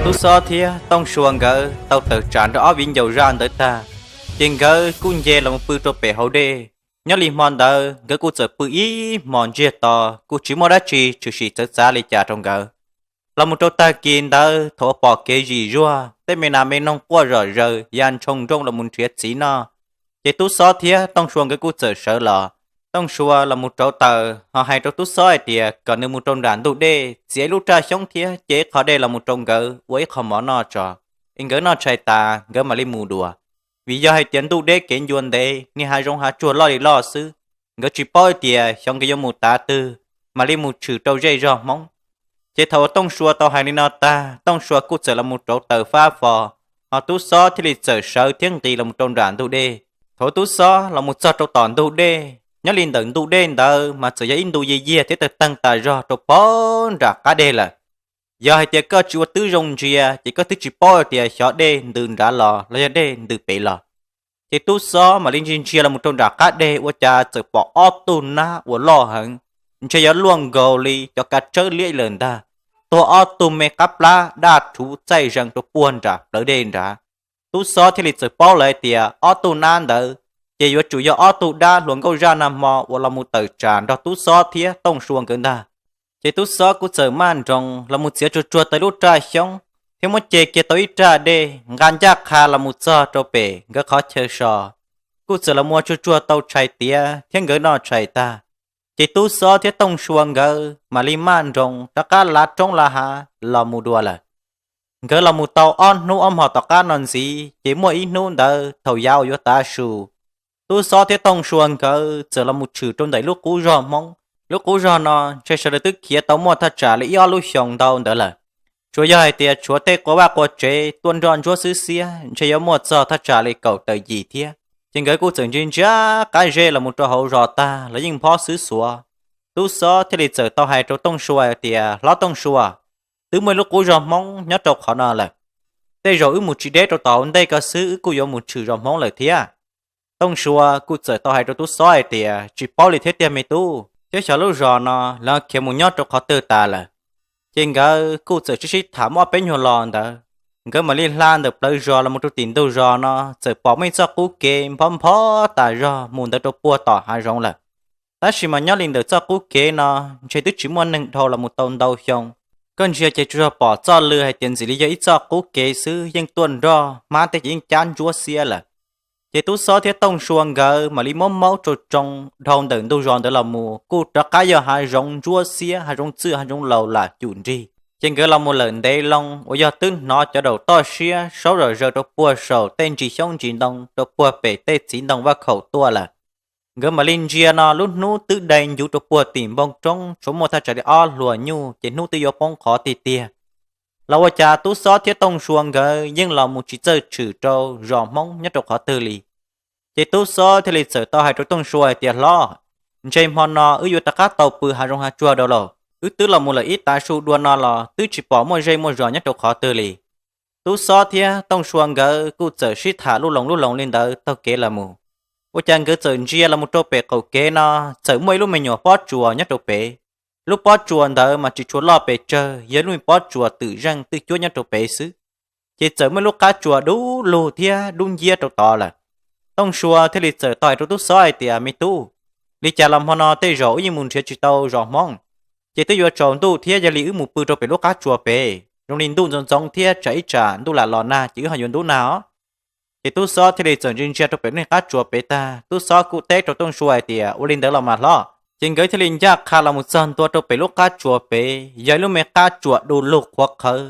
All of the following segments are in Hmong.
Tub Xob thiab Tooj Sua nkawd tau tawm tsam nrog ob viv ncaus zaj ntawd tag, ces nkawd kuj nce los mus pw rau pem hauv dej. Nyob li hmo ntawd nkawd kuj txawm pw ib hmos ntsiag to, kuj tsis muaj dab tsi tshwm sim txawv txav li cas rau nkawd. Los mus rau tag kis ntawd thaum uas pom kev zim zuag, tej me nas me noog quaj zom zaws ya ntshoo nrooj los mus nrhiav txiv noj, ces Tub Xob thiab Tooj Sua nkawd kuj txawm sawv los. Tooj Sua los mus rauv taws ho hais rau Tub Xob hais tias kom nws mus rau nram ntug dej txiav ib lub raj xyoob thiab ce ib qho dej los mus rau nkawd ua ib qho mov noj tso, es nkawd noj tshais tas nkawd mam li mus dua. Vim yog hais tias ntuj deb kev ncua ntev, niag hav zoov hav tsuag loj li loj xwb, nkawd tsis paub tias xyov nkawd yuav mus tav twg, mam li mus tshwm rau zej zog Hmoob. Ces thaum uas Tooj Sua tau hais li no tag, Tooj Sua kuj txawm los mus rauv taws fab fo, ho Tub Xob thiaj li txawm sawv thiab nqis los mus rau nram ntug dej. Thaum Tub Xob los mus txog rau tom ntug dej, nyob li ntawm ntug dej ntawd mas txawm yog ib ntu yiag yiag thiab tawg teeg tas zog rau pem nram qab deg lawm. Yog hais tias koj tsis ua tib zoo ntsia ces koj twb tsis paub tias xyov dej ntws nrad los los yog dej ntws pem los. Ces Tub Xob mam li ntsia ntsia los mus rau nram qab deg ua cas txawm pom ob tug nab uas loj heev, ntshe yuav luaj nkaus li cov kav tsawb liab lawm ntag, tuag ob tug me qab plab daj rhuv txaij zees rau puag nram plawv dej nrad. Tub Xob thiaj li txawm paub lawm hais tias ob tug nab ntawd ces yuav tsum yog ob tug dab hluas nkauj zaj nag hmo uas los mus tawm tsam nrog Tub Xob thiab Tooj Sua nkawd ntag. Ces Tub Xob kuj txawm maj nroos los mus txiav tsuag tsuag tau lub raj xyoob thiab muab ce kiag tau ib raj dej nqa ncaj qha los mus txog rau pem nkawd qhov chaw so. Kuj txawm los mus ua tsuag tsuag tau tshais tiav thiab nkawd noj tshais tag, ces Tub Xob thiab Tooj Sua nkawd mam li maj nroos rov qab lav roob lav hav los mus dua lawm. Nkawd los mus tau ob hnub ob hmos tom qab no ntxiv, ces muaj ib hnub ntawd thaum yav uas yuav tav su, Tub Xob thiab Tooj Sua nkawd txawm los mus tshwm rau ntawm lub qub zog Hmoob. Lub qub zog no ntshe sawv daws twb khiav tau muaj thaj tsam li ib ob lub xyoos ntau ntawd lawm, tsuas yog hais tias tshuav tej qua vaj qua tsev tuaj nroj ntsuab xwb xiab ntshe yuav muaj txog thaj tsam li kaum tawm yim thiab. Ces nkawd kuj txawm ntsia ntsia qab zej los mus rau hauv zos tag los yeej phob xwb xuav. Tub Xob thiaj li txawm tau hais rau Tooj Sua hais tias, Hlob Tooj Sua, twb muaj ib lub qub zog Hmoob nyob rau qhov no lawm. Tej zaum wb mus tsis deb rau tom hauv ntej ko xwb wb kuj yuav mus tshwm zos Hmoob lawm thiab. Tooj Sua kuj txawm tau hais rau Tub Xob hais tias, Tsis paub li thiab tiag me tub, thiab xyov lub zos no lawv khiav mus nyob rau qhov twg tas lawm. Ces nkawd kuj txawm sib sib tham muaj ob peb nyuag lo ntawd, nkawd mam li hla ntawm plawv zos los mus rau tim ntug zos no txawm pom muaj ib txoj qub kev nphob nphob tas zog mus ntawd rau puag tom hav zoov lawm. Tab sis mas nyob li ntawm txoj qub kev no ntshe twb tsis muaj neeg dhau los mus tau ntau xyoo. Koj ntsia ces tsuas yog pom txoj lw hais tias ntxim li yog ib txoj qub kev xwb, yeej tuaj nroj hmab tej ces yeej cab ntsuab xiab lawm. Ces Tub Xob thiab Tooj Sua nkawd mam li muab maub tsoo tsoo dhau ntawm ntug zos ntawd los mus kuj rov qab yog hav zoov ntsuab xiab, hav zoov txwj hav zoov laus lam cum nrig. Ces nkawd los mus lawm ntev loo uas yog twb hnov cov daum toj siab saub zom zaws rau puag saum tej ntsis xyoob ntsis ntoo rau puag pem tej txiv ntoo vaj khaum tuaj lawm. Nkawd mam li ntsia no lub hnub twb dai ncuv rau puag tim npoo roob, tshuav muaj thaj tsam li ob hluas nyuj ces hnub twb yuav poob qho tiag tiag. Los ua cas Tub Xob thiab Tooj Sua nkawd yeej los mus tsis txawj tshwm rau zos Hmoob nyob rau qhov twg li. Ces Tub Xob thiaj li txawm tau hais rau Tooj Sua hais tias, Hlob, ntshe hmo no wb yuav rov qab tau pw hav zoov hav tsuag dua lauj. Wb twb los mus lawm ib tav su dua no los twb tsis pom muaj zej muaj zos nyob rau qhov twg li. Tub Xob thiab Tooj Sua nkawd kuj txawm sib tham lub loos lub loos li ntawd taug kev los mus. Ua cas nkawd txawm ntsia los mus rau pem qaum kev no txawm muaj ib lub me nyuam pob tsuas nyob rau pem. Lub pob tsuas ntawd mas tsis tshua loj pes tsawg, yog lub me pob tsuas twm zeej twj cuab nyob rau pem xwb. Ces txawm muaj ib lub qab tsuas dub lug thiab dub nciab rau tod lawm. Tooj Sua thiaj li txawm tau hais rau Tub Xob hais tias, Me tub, li cas los hmo no tej zaum wb yeej mus nrhiav tsis tau zos Hmoob, ces twb yuav tsaus ntuj thiab, yog li wb mus pw rau pem lub qab tsuas pem, zoo li ntuj ntxoov ntxoov thiab tsam ib tsam ntuj lam los nag ces wb ho yuav ntub nag os. Ces Tub Xob thiaj li txawm ntsia ntsia rau pem lub niag qab tsuas pem tag, Tub Xob kuj teb rau Tooj Sua hais tias, Ua li ntawd los mas hlob. Ces nkawd thiaj li ncaj qha los mus txog ntua rau pem lub qab tsuas pem, yog ib lub me qab tsuas du lug qhuav qhawv.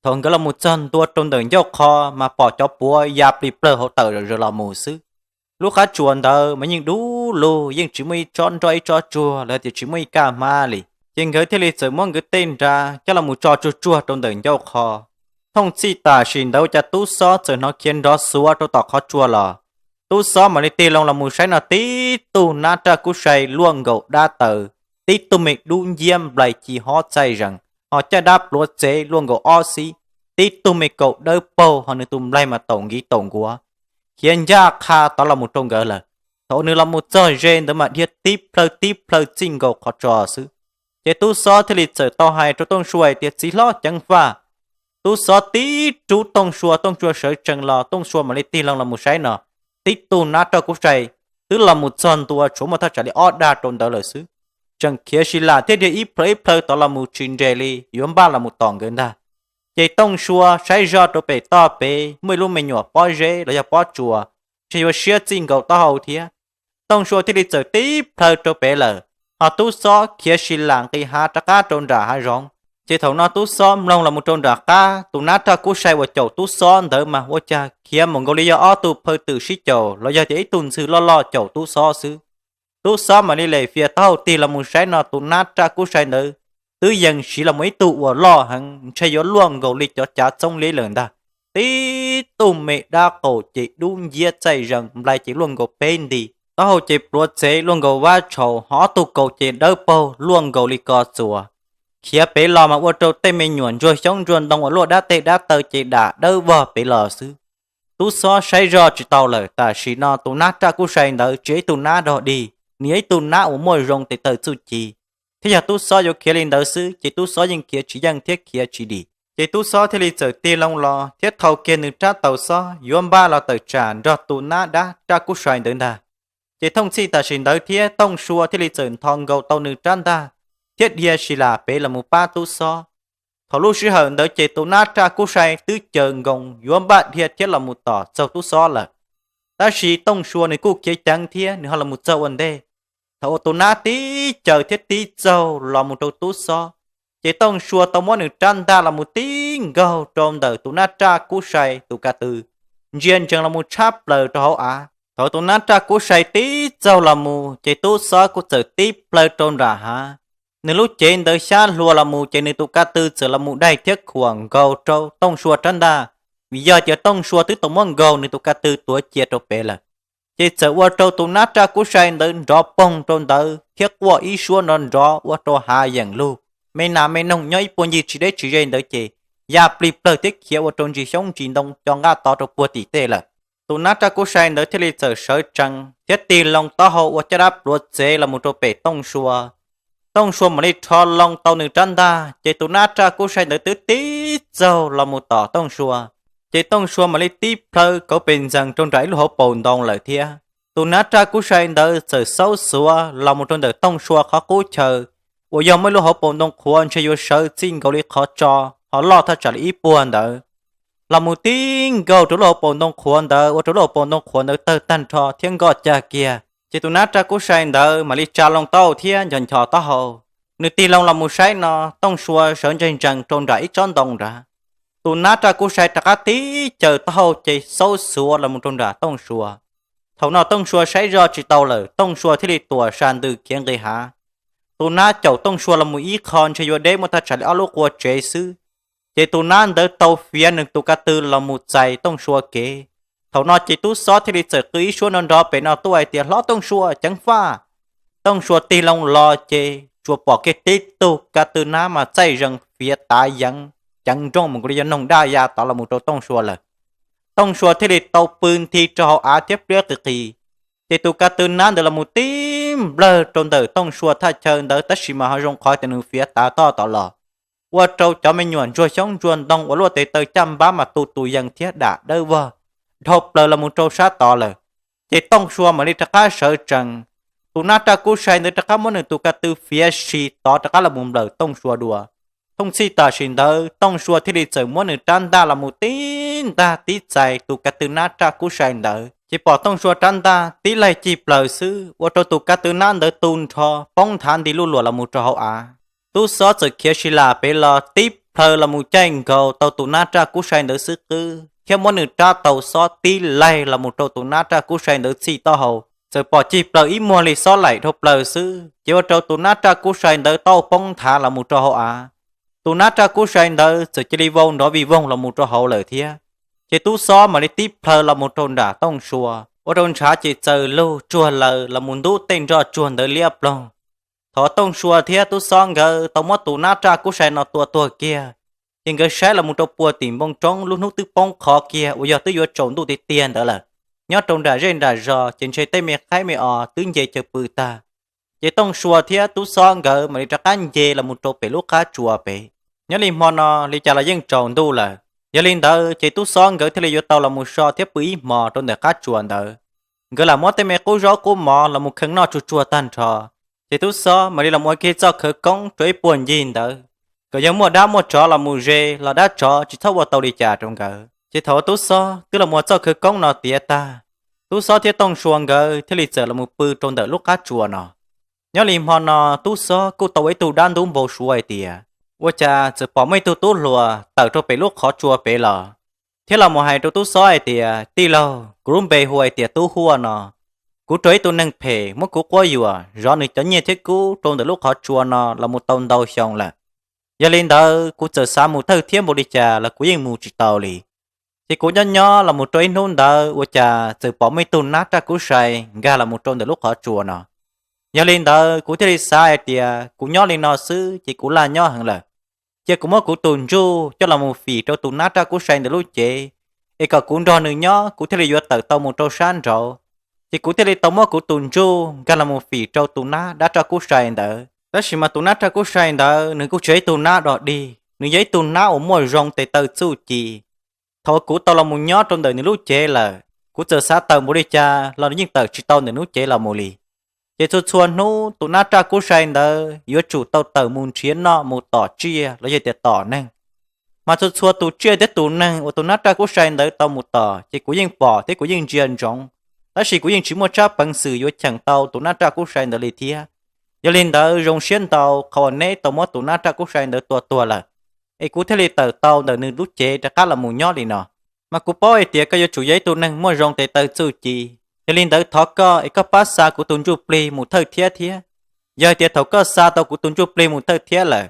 Thaum nkawd los mus txog ntua rau ntawm ncauj qho mas pom cov puav ya plig plawg hauv tawm zom zaws los mus xwb. Lub qab tsuas ntawd mas yeej dub lug, yeej tsis muaj ib tsob nroj ib tsob tsuag los tias tsis muaj ib kaj hmab li. Ces nkawd thiaj li txawm muab nkawd tej nra coj los mus tso tsuag tsuag rau ntawm ncauj qho. Thooj txij tam sim ntawd ua cas Tub Xob txawm hnov khiav nrov xuav rau tom qhov tsua los. Tub Xob mam li tig loo los mus saib no tib tug nab raj kub sai luaj nkaus dab taws, tib tug me dub nciab nplais ci hob txaij zees, ho caj dab pluav txev luaj nkaus ob xib, tib tug me kaus dawb paug ho nws tus nplaig mas taum nkiv taum nkuav, khiav ncaj qha tod los mus rau nkawd lawm. Thaum nws los mus txog ze ntawd mas dhia tib plhaw tib plhaw txij nkaus qhov tso xwb. Ces Tub Xob thiaj li txawm tau hais rau Tooj Sua hais tias, Txiv hlob ceev faj, Tub Xob tib rub Tooj Sua, Tooj Sua sawv tsees los, Tooj Sua mam li tig loo los mus saib no, tib tug nab raj kub sai twb los mus txog ntua tshuav muaj thaj tsam li ob dag rau ntawd lawm xwb. Tseem khiav si lam thiab dhia ib plhaw ib plhaw tod los mus tsis nres li yuav npaj los mus tom nkawd ntag. Ces Tooj Sua saib zoj rau pem toj pem muaj ib lub me nyuam pob zeb los yog pob tsuas, ntshe yuav siab txij nkaus taub hau thiab. Tooj Sua thiaj li txawm tib plhaw rau pem lawm, ho Tub Xob khiav si lam nqis hav rov qab rau nram hav zoov. Ces thaum no Tub Xob mloog los mus rau nram qab, tus nab raj kub sai uas caum Tub Xob ntawd mas ua cas khiav mus nkaus li yog ob tug phaw twm sib caum los yog tias ib tug ntxhw loj loj caum Tub Xob xwb. Tub Xob mam li lem fias taub hau tig los mus saib no tus nab raj kub sai ntawd twb yees siv los mus ib tug uas loj heev, ntshe yuav luaj nkaus li cov cav txoob liab lawm ntag. Tib tug me dab qaum ces dub nciab txaij zees, nplai ces luaj nkaus peb nti, taub hau ces pluav txev luaj nkaus vab tshaus, ho ob tug kaus ces dawb paug luaj nkaus li ko txuas. Khiav pem los mas ua rau tej me nyuam ntsuag xyoob ntsuag ntoo uas luaj dab teg dab taw ces dam dawb vog pem los xwb. Tub Xob saib zoj tsis tau lawm, tam sim no tus nab raj kub sai ntawd tsis yog ib tug nab dog dig, nws yog ib tug nab uas muaj zoo tes taw txuj ci, thiab yog Tub Xob yuav khiav li ntawd xwb ces Tub Xob yeej khiav tsis yeej thiab khiav tsis dim. Ces Tub Xob thiaj li txawm tig loo los thiab thau kiag nws rab taus xob yuav npaj los tawm tsam nrog tus nab dab raj kub sai ntawd ntag. Ces thooj txhij tam sim ntawd thiab Tooj Sua thiaj li txawm ntho nkaus tau nws rab ntaj thiab dhia si lam pem los mus pab Tub Xob. Thaum lub sij hawm ntawd ces tus nab raj kub sai twb caws nkoos yuav npaj dhia thiab los mus tom txog Tub Xob lawm. Tab sis Tooj Sua nws kuj khiav ceev thiab nws ho los mus txog ua ntej. Thaum uas tus nab tib caws thiab tib txaug los mus rau Tub Xob, ces Tooj Sua tau muab nws rab ntaj los mus tib nkaug rau ntawm tus nab raj kub sai tus ka tw, ntsia ntsees los mus tshab plaws rau hauv av. Thaum tus nab raj kub sai tib txaug los mus ces Tub Xob kuj txawm tib plhaw rau nram hav. Nws lub cev ntawd xyab hlua los mus ces nws tus ka tw txawm los mus daig thiab khuam nkaus rau Tooj Sua rab ntaj, vim yog tias Tooj Sua twb tau muab nkaug nws tus ka tw tuav cia rau pem lawm. Ces txawm ua rau tus nab raj kub sai ntawd nrov poog rau ntawd thiab quaj ib suab nrov nrov ua rau hav yeem lug. Me nas me noog nyob ib puag ncig tsis deb tsis ze ntawd ces ya plig plawg thiab khiav ua rau ntsis xyoob ntsis ntoo co nqaj to rau puag tim tej lawm. Tus nab raj kub sai ntawd thiaj li txawm sawv tsees thiab tig loo taub hau ua caj dab pluav txev los mus rau pem Tooj Sua. Tooj Sua mam li rho loo tau nws rab ntaj ces tus nab raj kub sai ntawd twb tib txaug los mus tom Tooj Sua. Ces Tooj Sua mam li tib plhaw kauv pes ntxees rau nram ib lub hauv paus ntoo lawm thiab. Tus nab raj kub sai ntawd txawm xaub xuav los mus rau ntawm Tooj Sua qhov qub chaw uas yog muaj ib lub hauv paus ntoo qhuav ntshe yuav sawv txij nkaus li qhov tso, ho loj thaj tsam li ib puag ntawd, los mus tib nkaug rau lub hauv paus ntoo qhuav ntawd ua rau lub hauv paus ntoo qhuav ntawd tawg tag nrho thiab nkoj cag kiag. Ces tus nab raj kub sai ntawd mam li tsa loo taub hau thiab nchos nchos taub hau. Nws tig loo los mus saib no, Tooj Sua sawv ntsees ntsees rau nram ib tsob ntoo nrad. Tus nab raj kub sai rov qab tib caws taub hau ces xaub xuav los mus rau nram Tooj Sua. Thaum no Tooj Sua saib zoj tsis tau lawm, Tooj Sua thiaj li tuam sa ntws khiav nqis hav. Tus nab caum Tooj Sua los mus ib qho ntshe yuav deb muaj thaj tsam li ob lub qua tsev xwb. Ces tus nab ntawd tau fiav nws tus ka tw los mus txais Tooj Sua kev. Thaum no ces Tub Xob thiaj li txawm qw ib suab nrov nrov pem no tuaj hais tias, Hlob Tooj Sua, ceev faj! Tooj Sua tig loo los ces tsuas pom kiag tib tug ka tw nab mas txaij zees fiav tav yeev ceev nrooj mus nkaus li yog noog daj ya tod los mus rau Tooj Sua lawm. Tooj Sua thiaj li tau pw nthi rau hauv av thiab pliab qis qis. Ces tus ka tw nab ntawd los mus tib nplawg rau ntawm Tooj Sua thaj chaw ntawd tab sis mas ho zoo qhov tias nws fiav tav toj tod los, ua rau cov me nyuam ntsuag xyoob ntsuag ntoo uas luaj tes taw caj npab mas tu tus yees thiab dam dawb vog dhau plaws los mus rau sab tod lawm. Ces Tooj Sua mam li rov qab sawv tsees. Tus nab raj kub sai ntawd rov qab muab nws tus ka tw fiav si tod rov qab los mus nplawm Tooj Sua dua. Thooj txhij tam sim ntawd Tooj Sua thiaj li txawm muab nws rab ntaj los mus tib ntag tib txais tus ka tw nab raj kub sai ntawd. Ces pom Tooj Sua rab ntaj tib laig cig plaws xwb ua rau tus ka tw nab ntawd tu nrho poob nthav nti luj luam los mus rau hauv av. Tub Xob txawm khiav si lam pem los tib plhaw los mus caij nkaus tau tus nab raj kub sai ntawd xwb qwb thiab muab nws rab taus xob tib laig los mus rau tus nab raj kub sai ntawd txhij taub hau. Txawm pom cig plaws ib muag li xob laim dhau plaws xwb ces ua rau tus nab raj kub sai ntawd taub hau poob nthav los mus rau hauv av. Tus nab raj kub sai ntawd txawm cia li vau nrov vij voog los mus rau hauv lawm thiab. Ces Tub Xob mam li tib plhaw los mus rau nram Tooj Sua, ua rau ntshav ces txaws lug tsuag laws los mus ntub tej nroj tsuag ntawd liab ploog. Thaum Tooj Sua thiab Tub Xob nkawd tau muab tus nab raj kub sai no tua tuag kiag, ces nkawd saib los mus rau puag tim npoo roob lub hnub twb poob qho kiag uas yog twb yuav tsaus ntuj tiag tiag ntawd lawm. Nyob rau nram zej nram zos ces ntshe tej me qaib me os twb nce caws pw tag. Ces Tooj Sua thiab Tub Xob nkawd mam li rov qab nce los mus rau pem lub qab tsuas pem. Nyob li hmo no li cas los yeej tsaus ntuj lawm, yog li ntawd ces tub xob nkawd thiaj li yuav tau los mus so thiab pw ib hmos rau ntawm qab tsuas ntawd. Nkawd lam muab tej me qub zaub qub mov los mus kheev noj tsuag tsuag tag nrho, ces tub xob mam li los ua kiag txoj khawv koob rau ib puag ncig ntawd, kom yog muaj dab muaj tsov los mus ze los dab tsov tsis txhob ua tau li cas rau nkawd. Ces thaum uas tub xob twb los ua txoj khawv koob no tiav tag, tub xob thiab tooj sua nkawd thiaj li txawm los mus pw rau ntawm lub qab tsuas no. Nyob li hmo no tub xob kuj tau ua ib tug dab ntub npau suav hais tias ua cas txawm pom muaj ib tug tub hluas tawm rau pem lub qhov tsua pem los, thiab los mus hais rau tub xob hais tias, tij laug, kuv lub npe hu hais tias Tub Huaj no, kuv raug ib tug neeg phem muab kuv quab yuam zov nws cov nyiaj thiab kub rau ntawm lub qhov tsua no los mus tau ntau xyoo lawm. Yog li ntawd kuv txawm xav mus thawj thiab npaum li cas los kuv yeej mus tsis tau li. Ces kuv nyob nyob los mus rau ib hnub ntawd ua cas txawm pom muaj ib tug nab raj kub sai nkag los mus rau ntawm lub qhov tsua no. Yog li ntawd kuv thiaj li xav hais tias kuv nyob li no xwb ces kuv laj nyob heev lawm, cia kuv muab kuv tus ntsuj coj los mus fim rau tus nab raj kub sai ntawm lub cev, es kom kuv nrog nws nyob kuv thiaj li yuav tawm tau mus rau sab nraud. Ces kuv thiaj li tau muab kuv tus ntsuj nkag los mus fim rau tus nab dab raj kub sai ntawd. Tab sis mas tus nab raj kub sai ntawd nws kuj tsis yog ib tug nab dog dig, nws yog ib tug nab uas muaj zoo tes taw txuj ci. Thaum kuv tau los mus nyob rau ntawm nws lub cev lawm, kuv txawm xav tawm npaum li cas los nws yeej tawm tsis tau ntawm lub cev los mus li. Ces txhua txhua hnub tus nab raj kub sai ntawd yuav tsum tau tawm mus nrhiav noj mus tom tsiaj los yog tias tom neeg. Mas txhua txhua tus tsiaj thiab tus neeg uas tus nab raj kub sai ntawd tau mus tom ces kuv yeej pom thiab kuv yeej ntsia ntsoov, tab sis kuv yeej tsis muaj tsab peev xwm yuav cheem tau tus nab raj kub sai ntawd li thiab. Yog li ntawd zoo siab ntau qhov uas neb tau muab tus nab raj kub sai ntawd tua tuag lawm, es kuv thiaj li tawm tau ntawm nws lub cev rov qab los mus nyob li no. Mas kuv paub hais tias koj yuav tsum yog ib tug neeg muaj zoo tes taw txuj ci, yog li ntawd thov koj es koj pab xa kuv tus ntsuj plig mus thawj thiab thiab. Yog hais tias thaum koj xa tau kuv tus ntsuj plig mus thawj thiab lawm,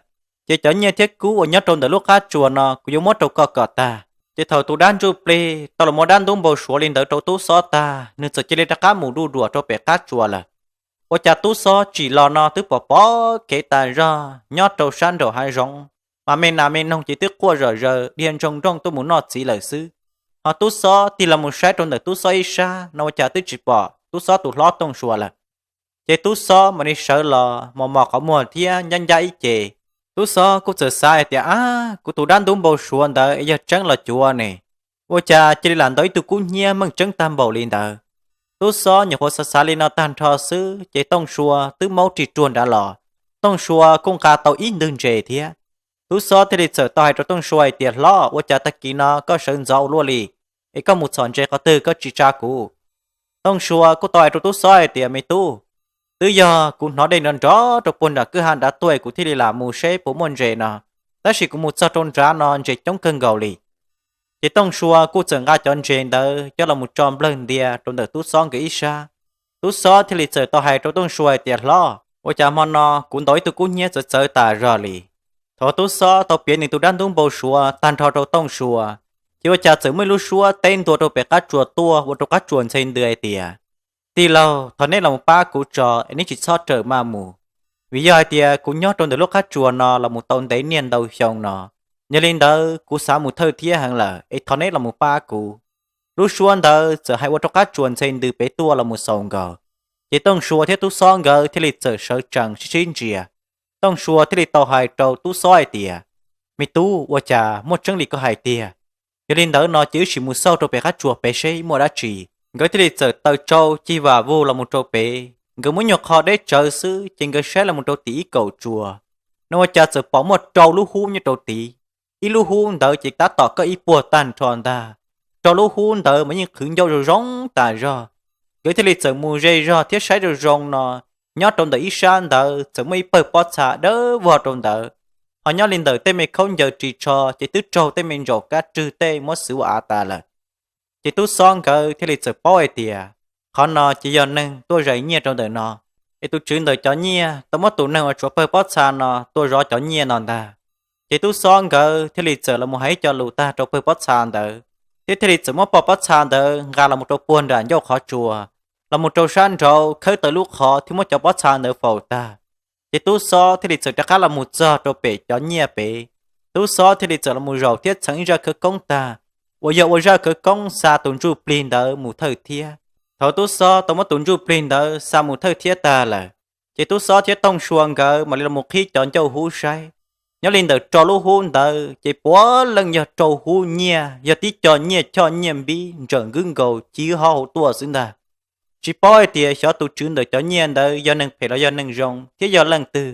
ces cov nyiaj thiab kub uas nyob rau ntawm lub qab tsuas no kuv yuav muab rau koj kom tag. Ces thaum tus dab ntsuj plig tau los muab dab ntub npau suav li ntawd rau tub xob tag, nws txawm cia li rov qab mus du duam rau pem qab tsuas lawm. Ua cas tub xob tsim los no twb pom pom kev tas zog nyob rau sab nraum hav zoov, mas me nas me noog ces twb quaj zom zaws dhia ntsoog nrooj tuaj mus noj txiv lawm xwb. Ho tub xob tig los mus saib rau ntawm tub xob ib sab no ua cas twb tsis pom tub xob tus hlob tooj sua lawm. Ces tub xob mam li sawv los mos mos qhov muag thiab ncab ncab ib ce. Tub xob kuj txawm xav hais tias, ab, kuv tus dab ntub npau suav ntawd es yog tseeb los cuav ne, ua cas cia li lam ntaus ib tug kub hnyiab meej tseeb tag npaum li ntawd. Tub xob nyuam qhuav xav xav li no tag nrho xwb ces tooj sua twb maub ris ruag nrad los. Tooj sua kuj nqa tau ib ntwg ntses thiab. Tub xob thiaj li txawm tau hais rau tooj sua hais tias, hlob, ua cas tag kis no koj sawv ntxov ua luaj li, es koj mus txhom ntses qhov twg koj tsis tsa kuv? Tooj sua kuj tau hais rau tub xob hais tias, me tub, twb yog kuv hnov dej nrov nrov rau puag nram kwj ha nrad tuaj es kuv thiaj li lam mus seb puas muaj ntses no, tab sis kuv mus txog rau nrad no ntses coob kawg nkaus li. Ces tooj sua kuj txawm nqa cov ntses ntawd coj los mus tso nplawg ntia rau ntawm tub xob nkawd ib sab. Tub xob thiaj li txawm tau hais rau tooj sua hais tias, hlob, ua cas hmo no kuv ntaus ib tug kub hnyiab txawv txawv tas zog li. Thaum tub xob tau piav nws tus dab ntub npau suav tag nrho rau tooj sua, ces ua cas txawm muaj ib lub suab teb ntua rau pem qab tsuas tuaj ua rau qab tsuas ntxhe ntws hais tias, tij laug, thov neb los mus pab kuv tso es neb tsis txhob rawm maj mus, vim yog hais tias kuv nyob rau ntawm lub qab tsuas no los mus tau ntev niaj ntau xyoo no. Yog li ntawd kuv xav mus thawj thiab heev lawm es thov neb los mus pab kuv. Lub suab ntawd txawm hais ua rau qab tsuas ntxhe ntws pem tuaj los mus xaus nkaus. Ces tooj sua thiab tub xob nkawd thiaj li txawm sawv tsees sib sib ntsia. Tooj sua thiaj li tau hais rau tub xob hais tias, me tub, ua cas muaj tseeb li koj hais tiag? Yog li ntawd no ces wb sim mus xauj rau pem qab tsuas pem seb muaj dab tsi. Nkawd thiaj li txawm taws tsau cig vam vug los mus rau pem, nkawd muab nyuag qho deb tsawv xwb ces nkawd saib los mus rau tim ib kaum tsuas no ua cas txawm pom muaj rau lub hub nyob rau tid. Ib lub hub ntawd ces tab tom koj ib puag tag nrho ntag, rau lub hub ntawd mas yeej qhwv ncauj zoo zoo tas zog. Nkawd thiaj li txawm mus ze zog thiab saib zoo zoo no, nyob rau ntawm ib sab ntawd txawm muaj ib pawg pob txha dawb vog rau ntawd, ho nyob li ntawm tej me khaub ncaws ris tsho ces twb raug tej me ntsaum kab rwg tej muab xwv ua av tas lawm. Ces tub xob nkawd thiaj li txawm paub hais tias, qhov no ces yog neeg tuaj zais nyiaj rau ntawm no, es tus tswv ntawm cov nyiaj tau muab tus neeg uas tshuav pawg pob txha no tua zov cov nyiaj no ntag. Ces tub xob nkawd thiaj li txawm los mus hais ib co lus tag rau pawg pob txha ntawd, thiab thiaj li txawm muab pawg pob txha ntawd nqa los mus rau puag nram ncauj qhov tsua, los mus rau sab nraud khawb tau lub qhov thiab muab cov pob txha ntawd faus tag. Ces tub xob thiaj li txawm rov qab los mus txog rau pem cov nyiaj pem. Tub xob thiaj li txawm los mus zaum thiab txheev ib zaj khawv koob tag, uas yog ua zaj khawv koob xa tus ntsuj plig ntawd mus thawj thiab. Thaum tub xob tau muab tus ntsuj plig ntawd xa mus thawj thiab tag lawm, ces tub xob thiab tooj sua nkawd mam li los mus qhib cov ncauj hub saib. Nyob li ntawm rau lub hub ntawd ces puav leej yog rau hub nyiaj, yog tib co nyiaj choj nyiaj npib ntsawm nkwb nkaus ci hauv tuaj xwb ntag. Tsis paub hais tias xyov tus tswv ntawm cov nyiaj ntawd yog neeg phem los yog neeg zoo thiab yog leej twg,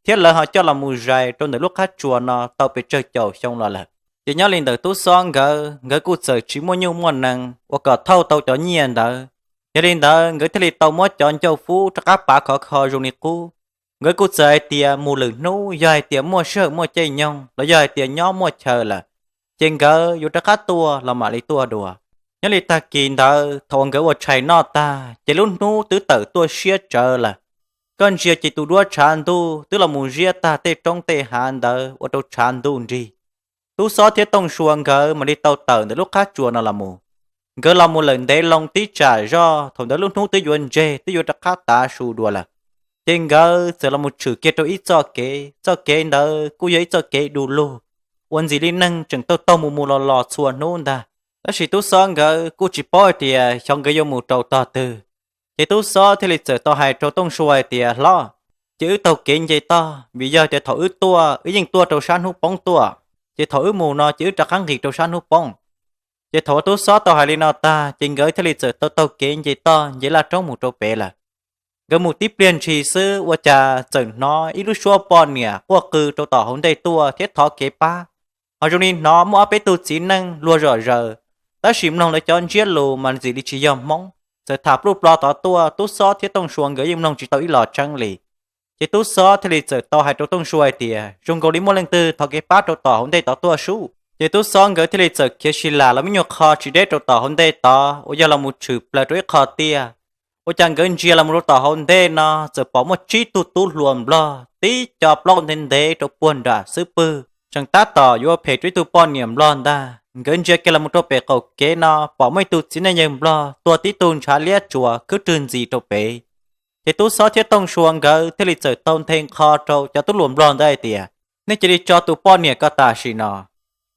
thiab lawv ho coj los mus zais rau ntawm lub qab tsuas no tau pes tsawg caum xyoo los lawm. Ces nyob li ntawm tub xob nkawd, nkawd kuj txawm tsis muaj nyuj muaj nees uas kom thauj tau cov nyiaj ntawd. Yog li ntawd nkawd thiaj li tau muab cov ncauj fub rov qab pav khov kho zoo li qub. Nkawd kuj txawm hais tias mus lwm hnub yog hais tias muaj sij hawm muaj caij nyoog los yog hais tias nyob muaj chaw lawm, ces nkawd yuav rov qab tuaj los mam li tuaj dua. Nyob li tag kis ntawd thaum uas nkawd ua tshais noj tag ces lub hnub twb tawm tuaj siab tsawv lawm. Koj ntsia ces tus duab tshav ntuj twb los mus ziab tag tej roob tej hav ntawd ua rau tshav ntuj nrig. Tub xob thiab Tooj Sua nkawd mam li tau tawm ntawm lub qab tsuas no los mus. Nkawd los mus lawm ntev loo tib tsam zoj, thaum ntawd lub hnub twb yuav ntseg twb yuav rov qab tav su dua lawm. Ces nkawd txawm los mus tshwm kiag rau ib txoj kev, txoj kev ntawd kuj yog ib txoj kev du lug uas ntxim li neeg tseem taug taug mus mus los los txhua hnub ntag. Tab sis tub xob nkawd kuj tsis paub hais tias xyov nkawd yuav mus rau tog twg. Ces tub xob thiaj li txawm tau hais rau Tooj Sua hais tias, Hlob, ces wb taug kev nce toj, vim yog tias thaum wb tuaj wb yeej tuaj rau sab hnub poob tuaj, ces thaum wb mus no ces wb rov qab nqis rau sab hnub poob. Ces thaum uas tub xob tau hais li no tag ces nkawd thiaj li txawm tau taug kev nce toj nce laj roob mus rau pem lawm. Nkawd mus tib pliag ntshis xwb ua cas txawm hnov ib lub suab poj niam quaj qw rau tom hauv ntej tuaj thiab thov kev pab. Ho zoo li hnov muaj ob peb tug txiv neej luag zom zaws, tab sis mloog lawv cov ntsiab lus mas ntxim li tsis yog Hmoob, txawm tham pluj plo tod tuaj. Tub xob thiab Tooj Sua nkawd yeej mloog tsis tau ib los tseeb li. Ces tub xob thiaj li txawm tau hais rau Tooj Sua hais tias, Zoo nkaus li muaj leej twg thov kev pab rau tom hauv ntej tod tuaj sub. Ces tub xob nkawd thiaj li txawm khiav si las los me nyuam qho tsis deb rau tom hauv ntej tod uas yog los mus tshwm plaws rau ib qho tiaj. Ua cas nkawd ntsia los mus rau tom hauv ntej no txawm pom muaj tsib tug tub hluas nplog tib co plaub ntev ntev rau puag nram xub pwg, tseem tab tom yuav phem rau ib tug poj niam nplog ntag. Nkawd ntsia kiag los mus rau pem qaum kev no pom muaj ib tug txiv neej yawg nplog tuag tib tug ntshav liab tsuas khwb rwg ntxis rau pem. Ces tub xob thiab Tooj Sua nkawd thiaj li txawm tau nthe nqho rau cov tub hluas nplog ntawd hais tias, Nej cia li tso tus poj niam ko tam sim no.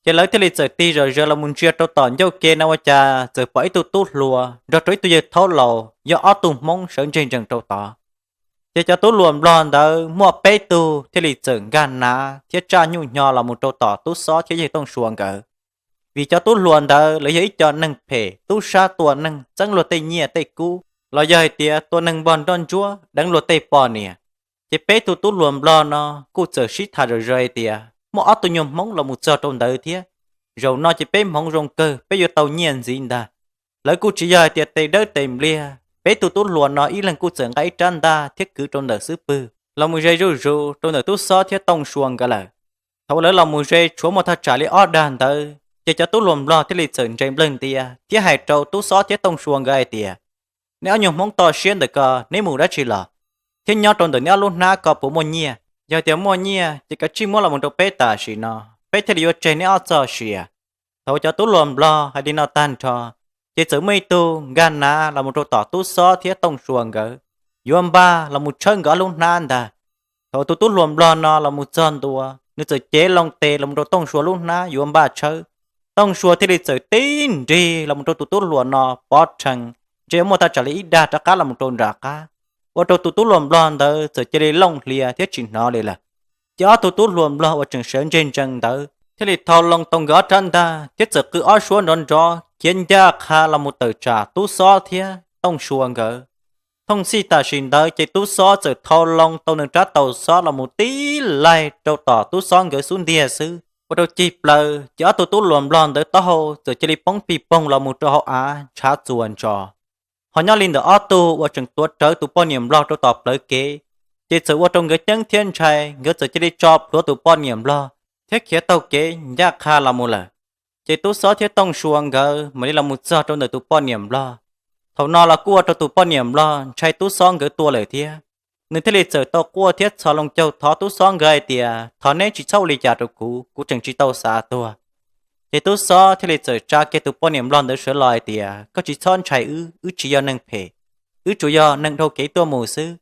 Ces lawv thiaj li txawm tig zom zaws los mus ntsia rau tom ncauj ke no ua cas txawm pom ib tug tub hluas nrog rau ib tug yawg thaub laus yog ob tug Hmoob sawv ntseg ntsees rau tod. Ces cov tub hluas nplog ntawd muaj peb tug thiaj li txawm nkag nav thiab tsaj nyuj hnyo los mus rau tom tub xob thiab yawg Tooj Sua nkawd. Vim cov tub hluas ntawd lawv yog ib co neeg phem tub sab tua neeg txeeb luag tej nyiaj tej kub, los yog hais tias tua neeg npog nroj ntsuab deev luag tej poj niam. Ces peb tug tub hluas nplog no kuj txawm sib tham zom zaws hais tias muaj ob tug nyuag Hmoob los mus txog rau ntawd thiab, zaum no ces peb hmoov zoo kawg peb yuav tau nyiaj ntxiv ntag. Lawv kuj tsis yog hais tias tes dawb tes npliag, peb tug tub hluas no ib leeg kuj txawm nqa ib rab ntaj thiab kwv rau ntawm xub pwg los mus ze zuj zus rau ntawm tub xob thiab Tooj Sua nkawd lawm. Thaum uas lawv los mus ze tshuav muaj thaj tsam li ob dag ntawd ces cov tub hluas nplog thiaj li txawm ntse nplawg ntia thiab hais rau tub xob thiab Tooj Sua nkawd hais tias, Neb ob nyuag Hmoob toj siab ntawm ko neb mus dab tsi los? Thiab nyob rau ntawm neb ob lub hnab ko puas muaj nyiaj? Yog tias muaj nyiaj ces kav tsij muab los mus rau peb tam sim no, peb thiaj li yuav tseg neb ob txoj sia. Thaum uas cov tub hluas nplog hais li no tag nrho, ces txawm muaj ib tug nkag nav los mus rau tom tub xob thiab Tooj Sua nkawd, yuav npaj los mus tshawb nkawd ob lub hnab ntag. Thaum uas tus tub hluas nplog no los mus txog ntua, nws txawm cev loo tes los mus rau Tooj Sua lub hnab yuav npaj tshawb. Tooj Sua thiaj li txawm tib nrig los mus rau tus tub hluas no pov rhees, ntshe muaj thaj tsam li ib dag rov qab los mus rau nram qab, ua rau tus tub hluas nplog ntawd txawm cia li looj hlias thiab tsis hnov li lawm. Ces ob tug tub hluas nplog uas tseem sawv ntseg ntsees ntawd thiaj li thau loo tau nkawd ob rab ntaj thiab txawm qw ob suab nrov nrov khiav ncaj qha los mus tawm tsam tub xob thiab Tooj Sua nkawd. Thooj txhij tam sim ntawd ces tub xob txawm thau loo tau nws rab taus xob los mus tib laig rau tom tub xob nkawd xub ntiag xwb, ua rau cig plaws ces ob tug tub hluas nplog ntawd taub hau txawm cia li poob pig poog los mus rau hauv av ntshav txuas ntsos. Ho nyob li ntawm ob tug uas tseem tuav rawv tus poj niam nplog rau tom plawv kev, ces txawm ua rau nkawd ceeb thiab ntshai, nkawd txawm cia li tso plhuav tus poj niam nplog thiab khiav taug kev ncaj qha los mus lawm. Ces tub xob thiab Tooj Sua nkawd mam li los mus txog rau ntawm tus poj niam nplog. Thaum no los kuj ua rau tus poj niam nplog ntshai tub xob nkawd tua lawm thiab. Nws thiaj li txawm tau quaj thiab txhos loo caug thov tub xob nkawd hais tias, Thov neb tsis txhob ua li cas rau kuv, kuv tseem tsis tau xav tuag. Ces tub xob thiaj li txawm tsa kiag tus poj niam nplog ntawd sawv los hais tias, Koj tsis txhob ntshai wb, wb tsis yog neeg phem, wb tsuas yog neeg dhau kev tuaj mus xwb.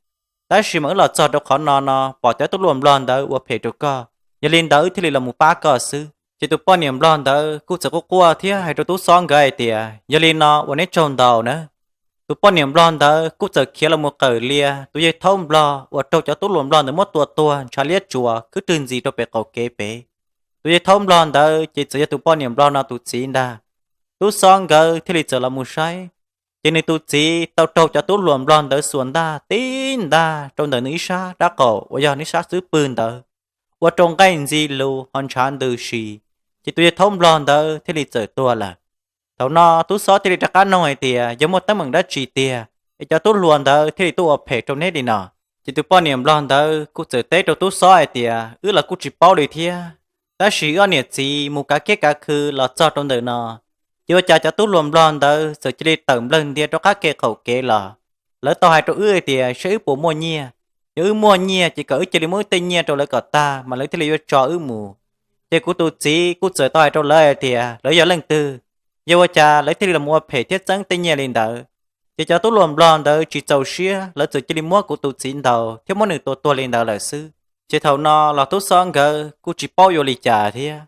Tab sis mas wb los txog rau qhov no no pom cov tub hluas nplog ntawd ua phem rau koj, yog li ntawd wb thiaj li los mus pab koj xwb. Ces tus poj niam nplog ntawd kuj txawm quaj quaj thiab hais rau tub xob nkawd hais tias, Yog li no ua neb tsaug ntau nawb. Tus poj niam nplog ntawd kuj txawm khiav los mus qawm lias tus yawg thaub nplog uas raug cov tub hluas nplog ntawd muab tua tuag ntshav liab tsuas khwb rwg ntxiv rau pem qaum kev pem. Tus yawg thaub nplog ntawd ces txawm yog tus poj niam nplog no tus txiv ntag. Tub xob nkawd thiaj li txawm los mus saib, ces nws tus txiv tau raug cov tub hluas nplog ntawd xuas ntaj tib ntaj rau ntawm nws ib sab dab qaum uas yog nws sab xub pwg ntawd, ua rau nqaij ntxi lus ho ntshav ntws si, ces tus yawg thaub nplog ntawd thiaj li txawm tuag lawm. Thaum no tub xob thiaj li rov qab noog hais tias yog muaj teeb meem dab tsi tiag es cov tub hluas ntawd thiaj li tuaj ua phem rau neb li no. Ces tus poj niam nplog ntawd kuj txawm teb rau tub xob hais tias wb los kuj tsis paub li thiab, tab sis wb ob niam txiv mus kav kiab kav khw los txog rau ntawm no, ces ua cas cov tub hluas nplog ntawd txawm cia li tawm nplawg ntia rau qab kev qaum kev los. Lawv tau hais rau wb hais tias saib wb puas muaj nyiaj, yog wb muaj nyiaj ces kom wb cia li muab wb tej nyiaj rau lawv kom tag mas lawv thiaj li yuav tso wb mus. Ces kuv tus txiv kuj txawm tau hais rau lawv hais tias lawv yog leej twg, yog ua cas lawv thiaj li los ua phem thiab txeeb tej nyiaj li ntawd. Ces cov tub hluas nplog ntawd tsis txaus siab, lawv txawm cia li muab kuv tus txiv ntaus thiab muab nws tua tuag li ntawd lawm xwb. Ces thaum no los tub xob nkawd kuj tsis paub yuav li cas thiab,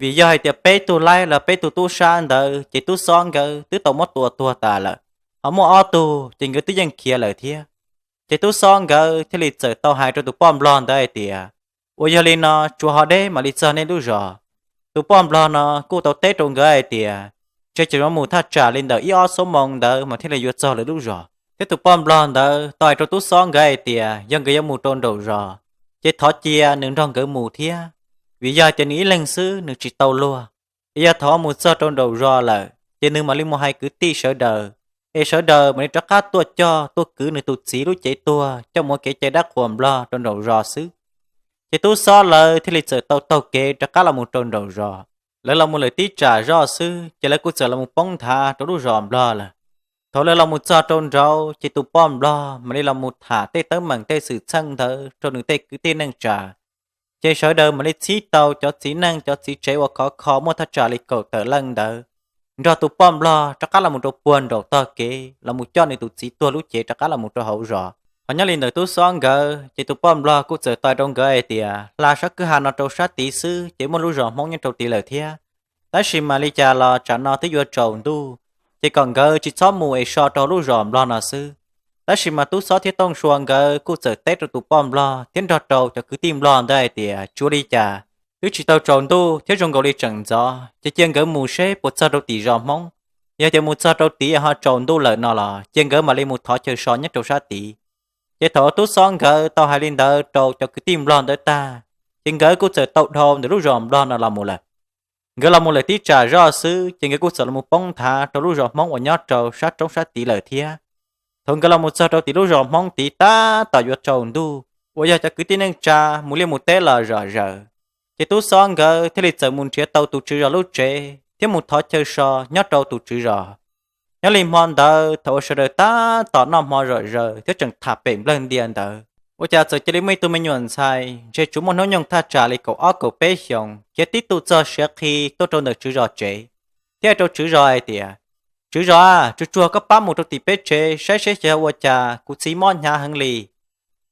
vim yog hais tias peb tug laib los peb tug tub sab ntawd ces tub xob nkawd twb tau muab tua tuag tas lawm, ho muaj ob tug ces nkawd twb yeej khiav lawm thiab. Ces tub xob nkawd thiaj li txawm tau hais rau tus poj nplog ntawd hais tias, ua yog li no tsuas ho deb mam li txog nej lub zos. Tus poj nplog no kuj tau teb rau nkawd hais tias, ntshe ces yuav mus thaj tsam li ntawm ib ob xuab moos ntawd mas thiaj li yuav txog lawv lub zos. Thiab tus poj nplog ntawd tau hais rau tub xob nkawd hais tias yog nkawd yuav mus rau nraum zos, ces thov cia nws nrog nkawd mus thiab, vim yog tias nws ib leeg xwb nws tsis tau luag. Es yog thaum mus txog rau nraum zos lawm ces nws mam li mus hais kwv tij sawv daws, es sawv daws mam li rov qab tuaj coj tuaj kwv nws tus txiv lub cev tuag coj mus ua kev cai dab qhuas nplog rau nraum zos xwb. Ces tub xob lawv thiaj li txawm tau taug kev rov qab los mus rau nraum zos. Lawv los mus lawm tib tsam zoj xwb ces lawv kuj txawm los mus poob nthav rau lub zos nplog lawm. Thaum lawv los mus txog rau nraud ces tus poj nplog mam li los mus tham tej teeb meem tej xwm txheej ntawd rau nws tej kwv tij neej tsa. Ces sawv daws mam li txhib tau cov txiv neej cov txiv tsev uas khov kho muaj thaj tsam li kaum tawm leej ntawd, nrog tus poj nplog rov qab los mus rau puag nraum tog kev los mus coj nws tus txiv tuag lub cev rov qab los mus rau hauv zos. Ho nyob li ntawm tub xob nkawd ces tus poj nplog kuj txawm tau hais rau nkawd hais tias hla sab kwj ha no rau sab tid xwb ces muaj lub zos Hmoob nyob rau tid lawm thiab. Tab sis mas li cas los tsam no twb yuav tsaus ntuj, ces kom nkawd tsis txhob mus es so rau lub zos nplog no xwb. Tab sis mas tub xob thiab tooj sua nkawd kuj txawm teb rau tus poj nplog thiab nrog rau cov kwv tij nplog ntawd hais tias tsis ua li cas, twb tsis tau tsaus ntuj thiab zoo nkaus li tseem ntxov, ces cia nkawd mus seb puas txog rau tim zos Hmoob. Yog tias mus txog rau tid ho tsaus ntuj lawm no los cia nkawd mam li mus thov chaw so nyob rau sab tid. Ces thaum tub xob nkawd tau hais li ntawd rau cov kwv tij nplog ntawd tag, ces nkawd kuj txawm tau dhau ntawm lub zos nplog no los mus lawm. Nkawd los mus lawm tib tsam zoj xwb ces nkawd kuj txawm los mus poob nthav rau lub zos Hmoob uas nyob rau sab roob sab tid lawm thiab. Thaum nkawd los mus txog rau tim lub zos Hmoob tid tab tom yuav tsaus ntuj uas yog cov kwv tij neej tsa mus liaj mus teb los zom zaws, ces tub xob nkawd thiaj li txawm mus nrhiav tau tus tswv zos lub tsev thiab mus thov chaw so nyob rau tus tswv zos. Nyob li hmo ntawd thaum uas sawv daws tab tom noj hmo zom zaws thiab tseem tham pem nplawg ntia ntawd, ua cas txawm cia li muaj ib tug me nyuam ntxhais ntshe tsuas muaj hnub nyoog thaj tsam li kaum ob kaum peb xyoos khiav tib tug txog siav qhi tuaj rau ntawm tswv zos tsev, thiab hais rau tswv zos hais tias, tswv zos, tsuag tsuag koj pab mus rau tim peb tsev saib seb xyov ua cas kuv txiv mob hnyav heev li.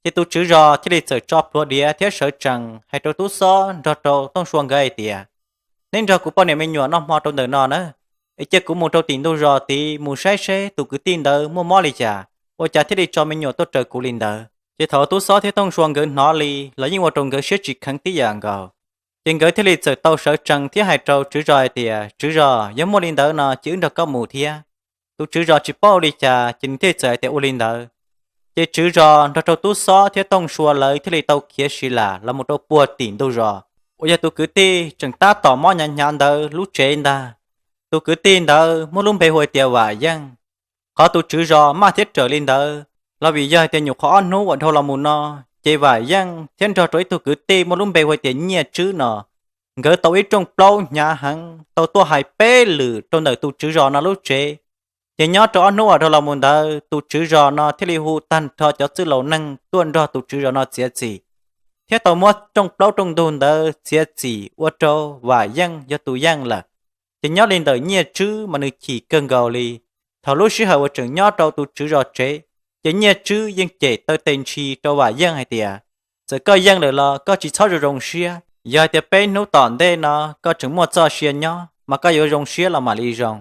Ces tus tswv zos thiaj li txawm tso plhuav diav thiab sawv tsees hais rau tub xob nrog rau tooj sua nkawd hais tias, neb nrog kuv poj niam me nyuam noj hmo rau ntawm no na, es cia kuv mus rau tim ntug zos tid mus saib seb tus kwv tij ntawd muaj mob li cas, ua cas thiaj li tso me nyuam tuaj raws kuv li ntawd. Ces thaum tub xob thiab tooj sua nkawd hnov li los yeej ua rau nkawd siab tsis kheev tib yam nkaus. Ces nkawd thiaj li txawm tau sawv tsees thiab hais rau tswv zos hais tias, tswv zos, yog muaj li ntawd no cia wb nrog koj mus thiab. Tus tswv zos tsis paub ua li cas ces nws thiaj li txawm hais tias ua li ntawd. Ces tswv zos nrog rau tub xob thiab tooj sua lawv thiaj li tau khiav si lam los mus rau puag tim ntug zos uas yog tus kwv tij tseem tab tom mob hnyav hnyav ntawd lub tsev ntag. Tus kwv tij ntawd muaj lub npe hu tias Vam Yeej. Qhov tus tswv zos maj thiab raws li ntawd los vim yog tias nyuam qhuav ob hnub uas dhau los mus no, ces Vam Yeej thiab nrog rau ib tug kwv tij muaj lub npe hu tias Nyiaj Tswb no, nkawd tau ib rooj plaub hnyav heev tau tuaj hais peb lwm rau ntawm tus tswv zos no lub tsev. Ces nyob rau ob hnub uas dhau los mus ntawd tus tswv zos no thiaj li hu tag nrho cov txwj laus neeg tuaj nrog tus tswv zos no txiav txim, thiab tau muab rooj plaub rooj ntug ntawd txiav txim ua rau Vam Yeej yog tus yeej lawm. Ces nyob li ntawm Nyiaj Tswb mas nws chim kawg nkaus li. Thaum lub sij hawm uas tseem nyob rau tus tswv zos tsev, ces Nyiaj Tswb yeej cem taw tes ntshis rau Vam Yeej hais tias, txawm koj yeej lawm los koj tsis txhob zoo zoo siab, yog hais tias peb hnub tom ntej no koj tseem muaj txoj sia nyob mas koj yuav zoo siab los mam li zoo.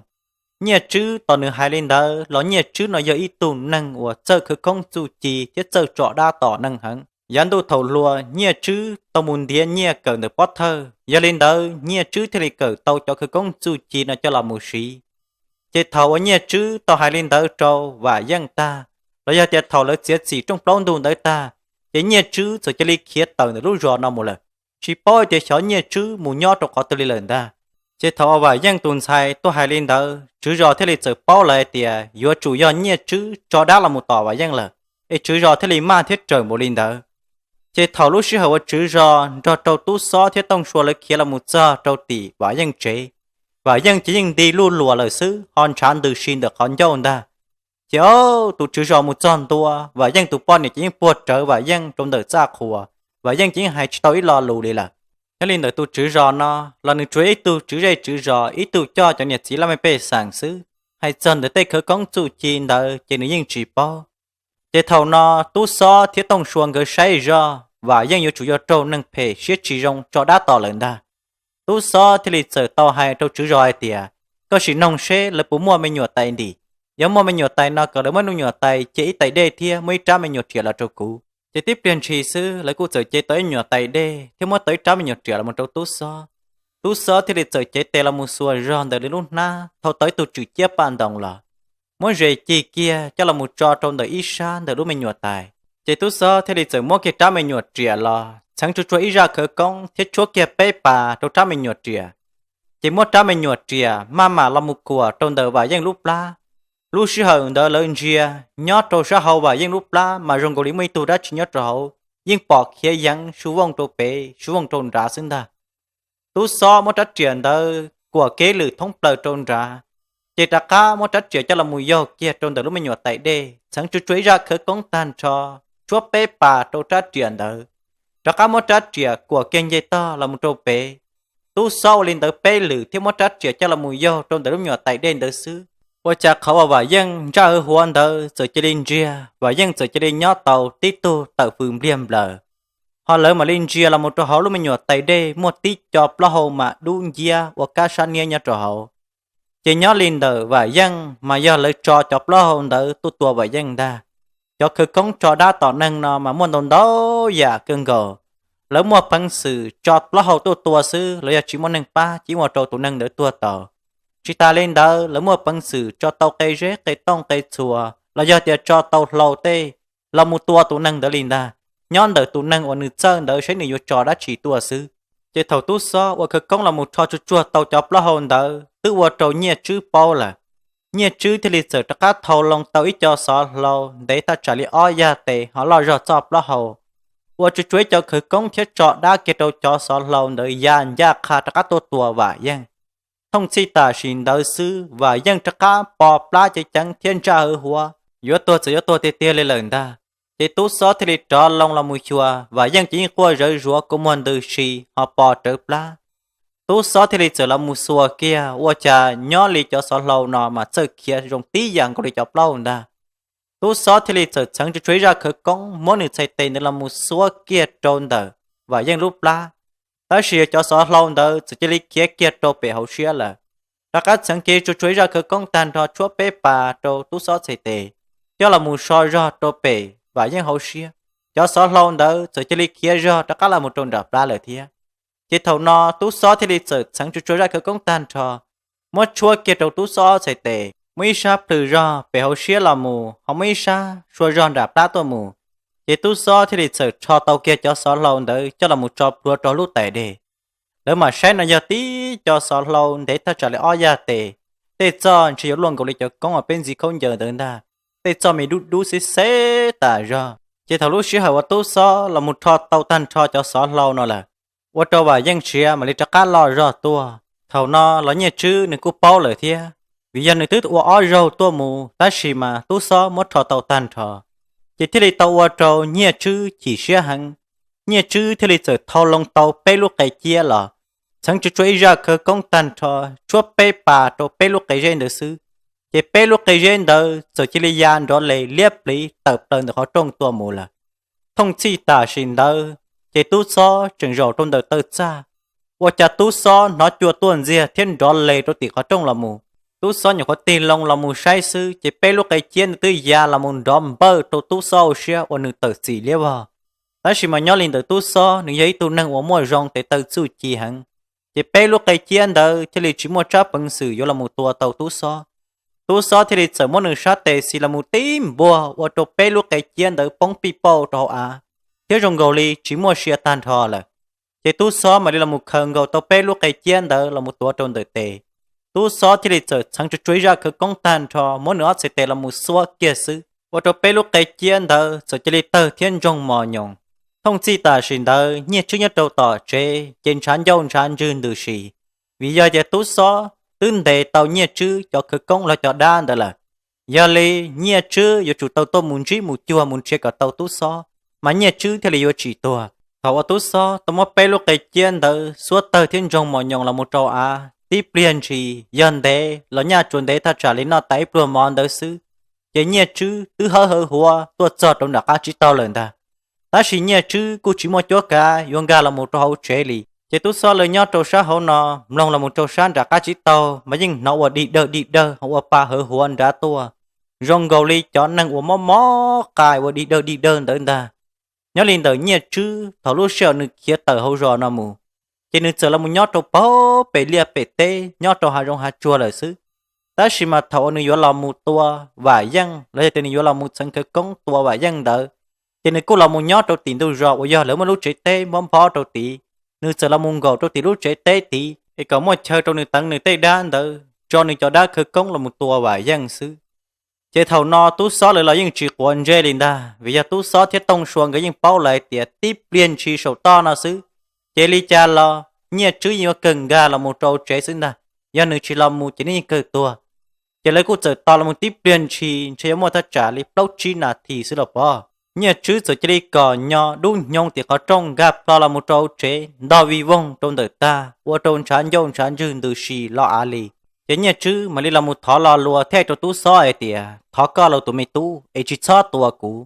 Nyiaj Tswb tos nws hais li ntawd los Nyiaj Tswb no yog ib tug neeg uas txawj khawv koob txuj ci thiab txawj tso dab tom neeg heev. Yav ntuj thaum hluas Nyiaj Tswb tau mus ntiav nyiaj kawm ntawm pov thawj, yog li ntawd Nyiaj Tswb thiaj li kawm tau cov khawv koob txuj ci no coj los mus siv. Ces thaum uas Nyiaj Tswb tau hais li ntawd rau Vam Yeej tag, los yog tias thaum lawv txiav txim rooj plaub ntug ntawd tag, ces Nyiaj Tswb txawm cia li khiav tawm ntawm lub zos no mus lawm, tsis paub tias xyov Nyiaj Tswb mus nyob rau qhov twg li lawm ntag. Ces thaum uas Vam Yeej tus ntxhais tuaj hais li ntawd, tswv zos thiaj li txawm paub lawm hais tias yuav tsum yog Nyiaj Tswb tso dab los mus tom Vam Yeej lawm, es tswv zos thiaj li maj thiab raws npaum li ntawd. Ces thaum lub sij hawm uas tswv zos nrog rau Tub Xob thiab Tooj Sua lawv khiav los mus txog rau tim Vam Yeej tsev, Vam Yeej ces yeej nti luj luas lawm xwb, ho ntshav ntws si ntawm qhov ncauj ntag. Ces o, tus tswv zos mus txog ntua, Vam Yeej tus poj niam ces yeej puag rawv Vam Yeej rau ntawm txaj qhua, Vam Yeej ces yeej hais tsis tau ib lo lus li lawm. Nyob li ntawm tus tswv zos no los nws tsuas ib tug tswv zej tswv zos, ib tug coj cov niam txiv laj mej pej xeem xwb, hais txog ntawm tej khawv koob txuj ci ntawd ces nws yeej tsis paub. Ces thaum no Tub Xob thiab Tooj Sua nkawd saib zoj Vam Yeej yuav tsum yog raug neeg phem siab tsis zoo tso dab tom lawm ntag. Tub Xob thiaj li txawm tau hais rau tswv zos hais tias, koj sim noog seb lawv puas muaj me nyuam tais ntim. Yog muaj me nyuam tais no kom lawv muab me nyuam tais cia ib tais dej thiab muab ib rab me nyuam riam los rau kuv. Ces tib pliag ntshis xwb lawv kuj txawm cev tau ib nyuam tais dej thiab muab tau ib rab me nyuam riam los mus rau Tub Xob. Tub Xob thiaj li txawm cev tes los mus xuas zog ntawm nws lub hnab thau tau ib tug tswm ciab paj ntoos los, muab zes cig kiag coj los mus tso rau ntawm ib sab ntawm lub me nyuam tais. Ces Tub Xob thiaj li txawm muab kiag rab me nyuam riam los txheev tsuag tsuag ib zaj khawv koob thiab tshuab kiag peb pas rau rab me nyuam riam. Ces muab rab me nyuam riam maj mam los mus kuam rau ntawm Vam Yeej lub plab. Lub sij hawm ntawd lawv ntsia nyob rau sab hauv Vam Yeej lub plab mas zoo nkaus li muaj ib tug dab tsi nyob rau hauv, yeej pom khiav yeev su vooj rau pem su vooj rau nrad xwb ntag. Tub Xob muab rab riam ntawd kuam kev lwm thoob plaws rau nrad, ces rov qab muab rab riam coj los mus yaug kiag rau ntawm lub me nyuam tais dej, txheev tsuag tsuag ib zaj khawv koob tag nrho, tshuab peb pas rau rab riam ntawd, rov qab muab rab riam kuam kiag nce tog los mus rau pem. Tub Xob ua li ntawd peb lwm thiab muab rab riam coj los mus yaug rau ntawm lub me nyuam tais dej ntawd xwb, ua cas qhov uas Vam Yeej ntsaj hwv huav ntawd txawm cia li ntsiag, Vam Yeej txawm cia li nyob tau tib tug tawm fws npliag nplaws. Ho lawv mam li ntsia los mus rau hauv lub me nyuam tais dej muaj tib co plaub hau mas dub nciab ua kab sab niab nyob rau hauv. Ces nyob li ntawm Vam Yeej mas yog lawv tso cov plaub hau ntawd tuaj tua Vam Yeej ntag. Cov khawv koob tso dab tom neeg no mas muaj ntau ntau yam kawg nkaus. Lawv muaj peev xwm tso plaub hau tuaj tua xwb los yog tsis muaj neeg pab ces ua rau tus neeg ntawd tuag tau. Tsis tas li ntawd lawv muaj peev xwm tso tau qe zeb qe tooj qe txhuas los yog tias tso tau hlau tej los mus tua tus neeg ntawd li ntag, nyob ntawm tus neeg uas nws txawj ntawd saib nws yuav tso dab tsi tuaj xwb. Ces thaum Tub Xob ua khawv koob los mus rho tsuag tsuag tau cov plaub hau ntawd twb ua rau Nyiaj Tswb paub lawm. Nyiaj Tswb thiaj li txawm rov qab thau loo tau ib co xov hlau ntev thaj tsam li ob yaj tes ho loj zog txoj plaub hau, ua tsuag tsuag ib co khawv koob thiab tso dab kiag rau cov xov hlau ntawd ya ncaj qha rov qab tuaj tua Vam Yeej. Thooj txhij tam sim ntawd xwb Vam Yeej rov qab po plab ceev ceev thiab ntsaj hwv huav, yuav tuag txawm yuav tuag tiag tiag li lawm ntag. Ces Tub Xob thiaj li rov loo los mus xyuas, Vam Yeej ces yeej quaj zawv zuav kua muag ntws si ho po rawv plab. Tub Xob thiaj li txawm los mus xuas kiag, ua cas nyob li cov xov hlau no mas txawj khiav zoo tib yam nkaus li cov plaub hau ntag. Tub Xob thiaj li txawm txheev tsuag tsuag ib zaj khawv koob muab nws txhais tes ntawd los mus xuab kiag rau ntawm Vam Yeej lub plab. Tab sis cov xov hlau ntawd txawm cia li khiav kiag rau pem hauv siab lawm. Rov qab txheev kiag tsuag tsuag ib zaj khawv koob tag nrho tshuab peb pas rau Tub Xob txhais tes, coj los mus so zog rau pem Vam Yeej hauv siab. Cov xov hlau ntawd txawm cia li khiav zog rov qab los mus rau nram plab lawm thiab. Ces thaum no Tub Xob thiaj li txawm txheev tsuag tsuag zaj khawv koob tag nrho, muab tshuab kiag rau Tub Xob txhais tes, muab ib sab plhws zog pem hauv siab los mus ho muab ib sab sua zog nram plab tuaj mus. Ces Tub Xob thiaj li txawm rho tau kiag cov xov hlau ntawd coj los mus tso plhuav rau lub tais dej. Lawv mam saib no yog tib co xov hlau ntev thaj tsam li ob yaj tes, tej txoj ntshe yuav luaj nkaus li cov koob uas peb ntxiv khaub ncaws ntawd ntag, tej txoj me dub dub xeb xeb tas zog. Ces thaum lub sij hawm uas Tub Xob los mus rho tau tag nrho cov xov hlau no lawm, ua rau Vam Yeej siav mam li rov qab loj zog tuaj. Thaum no los Nyiaj Tswb nws kuj paub lawm thiab, vim yog nws twb ua ob zaug tuaj mus tab sis mas Tub Xob muab rho tau tag nrho, ces thiaj li tau ua rau Nyiaj Tswb chim siab heev. Nyiaj Tswb thiaj li txawm thau loo tau peb lub qe ciab los, txheev tsuag tsuag ib zaj khawv koob tag nrho, tshuab peb pas rau peb lub qe zeb ntawd xwb, ces peb lub qe zeb ntawd txawm cia li ya nrov les liab pliv tawm plaws ntawm qhov rooj tuaj mus lawm. Thooj txhij tam sim ntawd, ces Tub Xob tseem zaum rau ntawm taw txaj, ua cas Tub Xob hnov cua tuaj ntxiag thiab nrov les rau tim qhov rooj los mus. Tub Xob nyuam qhuav tig loo los mus saib xwb ces peb lub qe ciab ntawd twb ya los mus nrov npawj rau Tub Xob ua siab ua nws tawm txim liab vog. Tab sis mas nyob li ntawd Tub Xob nws yog ib tug neeg uas muaj zoo tes taw txuj ci heev, ces peb lub qe ciab ntawd thiaj li tsis muaj tsab peev xwm yuav los mus tua tau Tub Xob. Tub Xob thiaj li txawm muab nws sab tes xis los mus tib npuaj ua rau peb lub qe ciab ntawd poob pij pauj rau hauv av, thiab zoo nkaus li tsis muaj sia tag nrho lawm. Ces Tub Xob mam li los mus khaws nkaus tau peb lub qe ciab ntawd los mus tuav rau ntawm tes. Tub Xob thiaj li txawm txheev tsuag tsuag ib zaj khawv koob tag nrho muab nws ob txhais tes los mus xuab kiag xwb, ua rau peb lub qe ciab ntawd txawm cia li tawg thiab ntsoog mos nyoos. Thooj txij tam sim ntawd Nyiaj Tswb nyob rau tom tsev ces ntshav ncauj ntshav ntswg ntws si, vim yog tias Tub Xob twb ntes tau Nyiaj Tswb cov khawv koob los cov dab ntawd lawm. Yog li Nyiaj Tswb yuav tsum tau tuaj mus ntsib mus cuag mus nrhiav kom tau Tub Xob, mas Nyiaj Tswb thiaj li yuav tsis tuag. Thaum uas Tub Xob tau muab peb lub qe ciab ntawd xuab tawg thiab ntsoog mos nyoos los mus rau av, tib pliag ntshis yog ntev los nyaj tsuas ntev thaj tsam li noj tas ib pluag mov ntawd xwb, ces Nyiaj Tswb twb hawb hawv huav tuaj txog rau nram qab tsib taug lawm ntag. Tab sis Nyiaj Tswb kuj tsis muaj cuab kav yuav nkag los mus rau hauv tsev li. Ces Tub Xob lawv nyob rau sab hauv no mloog los mus rau sab nram qab tsib taug mas yeej hnov ua dig dawg dig dawg ho ua pa hawv huav nrad tuaj, zoo nkaus li cov neeg uas mob mob qai ua dig dawg dig dawg ntawd ntag. Nyob li ntawm Nyiaj Tswb thaum lub sij hawm nws khiav tawm hauv zos no mus, ces nws txawm los mus nyob rau pem liaj pem teb nyob rau hav zoov hav tsuag lawm xwb. Tab sis mas thaum uas nws yuav los mus tua Vam Yeej los yog tias nws yuav los mus txheev khawv koob tua Vam Yeej ntawd, ces nws kuj los mus nyob rau tim ntug zos uas yog lawv muaj lub tsev teb nphob nphob rau tid. Nws txawm los mus nkaum rau tim lub tsev teb tid es kom muaj chaw rau nws teev nws tej dab ntawd tso nws cov dab khawv koob los mus tua Vam Yeej xwb. Ces thaum no Tub Xob lawv los yeej tsis quav ntsej li ntag, vim yog Tub Xob thiab Tooj Sua nkawd yeej paub lawm hais tias tib pliag ntshis saum toj no xwb, ces li cas los Nyiaj Tswb yeej yuav kawg nkag los mus rau tsev xwb ntag. Yog nws tsis los mus ces nws yeej kawg tuag. Ces lawv kuj txawm tos los mus tib pliag ntshis ntshe yuav muaj thaj tsam li plaub tsib nas this xwb los pob, Nyiaj Tswb txawm cia li kom nyo dub hnyoo tim qhov rooj nkag plho los mus rau tsev ntog vij voog rau ntawm tag ua rau ntshav ncauj ntshav ntswg ntws si los av li. Ces Nyiaj Tswb mam li los mus thov lo lus thiab hais rau Tub Xob hais tias, thov koj lauj tus me tub es tsis txhob tua kuv.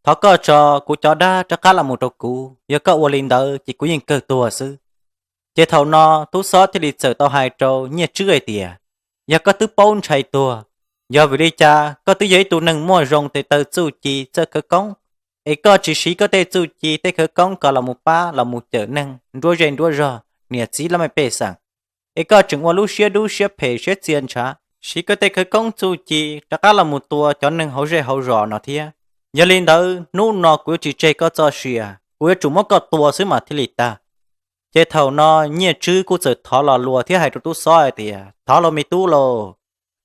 Thov koj tso kuv cov dab rov qab los mus rau kuv, yog koj ua li ntawd ces kuv yeej kawg tuag xwb. Ces thaum no Tub Xob thiaj li txawm tau hais rau Nyiaj Tswb hais tias, yog koj twb paub ntshai tuag, yog vim li cas koj twb yog ib tug neeg muaj zoo tes taw txuj ci txawj khawv koob, es koj tsis siv koj tej txuj ci tej khawv koob kom los mus pab los mus cawm neeg nruab zej nruab zog, niam txiv laj mej pej xeem, es koj tseem ua lub siab dub siab phem siab txia ntshav siv koj tej khawv koob txuj ci rov qab los mus tua cov neeg hauv zej hauv zos no thiab. Yog li ntawd hnub no kuv yuav tsis tseg koj txoj sia, kuv yuav tsum muab koj tua xwb mas thiaj li tag. Ces thaum no Nyiaj Tswb kuj txawm thov lo lus thiab hais rau Tub Xob hais tias, thov lauj me tub lauj,